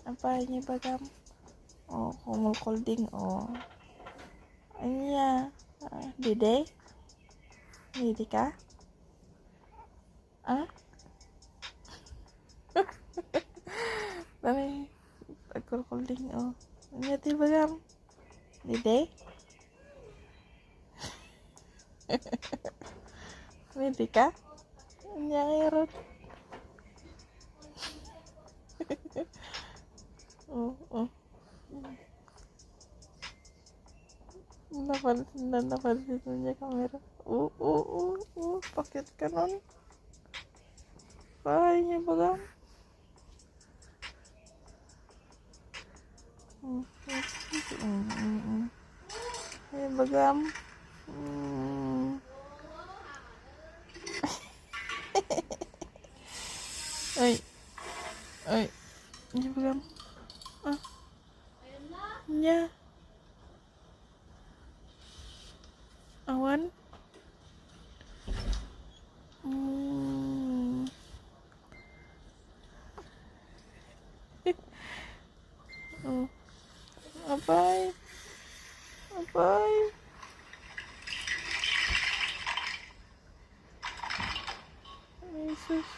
Apa ini bagam? Oh, kumulkulding oh. Anya, dede? Dede ka? Ah? Dami, pagkulkulding oh. Anya ti bagam? Dede? Dede ka? Anya ngirot. Oh, oh. Napansin na napansin na niya camera. Oh, oh, oh, oh. Pakit ka nun. Ay, niya baga. Oh, oh. Ay, bagam. Ay. Ay. Niya bagam. Ah. Nya. Awan. Oh. Apay. Apay. Ay, sus.